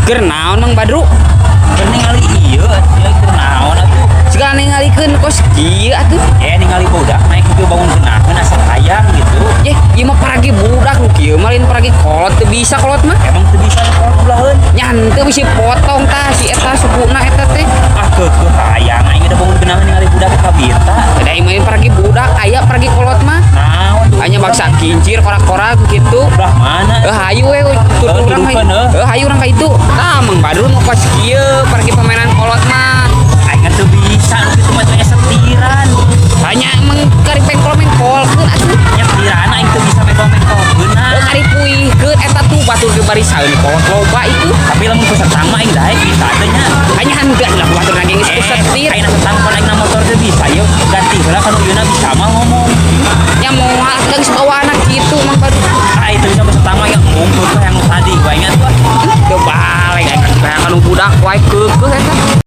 Keur naon, Mang Badru? Keur ningali ieu, ieu keur naon atuh? Segala ningalikeun kos kieu atuh. Eh, ningali budak naik mobil bangun geunaheun, asa hayang gitu. Yeh, ieu mah paragi budak nu kieu mah, lain paragi kolot. Teu bisa kolot mah. Emang teu bisa kolot belaheun? Nya henteu, bisi potong tah si eta sukuna eta teh. Ah, keukeuh hayang aing udah bangun geunaheun ningali budak kabita. Da ieu mah paragi budak, aya paragi kolot mah. Naon tuh? Hanya baksa kincir korak-korak gitu. Belah mana? Eh, hayu we tutur Eh, urang hayu. dudukeun, eh. Eh, hayu urang ka itu. Tah, Mang Badru nu kos kieu paragi pemainan kolot mah. Aing teu bisa nu kitu mah, teh setiran. Hanya emang kari pengkol-mengkolkeun atuh. Nyetiran aing teu bisa mengkol-mengkolkeun. Eh, kari puihkeun eta tuh, batur ge barisaeun kolot loba itu. Tapi lamun ku setang mah aing daek bisa teh nya. Hanya henteu lah, batur nage geus ku setir. Aing setang pan aing na motor teu bisa yeuh. Ganti heula kan ieuna bisa mah ngomong. Nya moal geus bawa anak kitu, Mang Badru. Ah, itu bisa setang mah ya ngumpul yang tadi gua ingat gua. Teu balik aing kan budak wae keukeuh eta.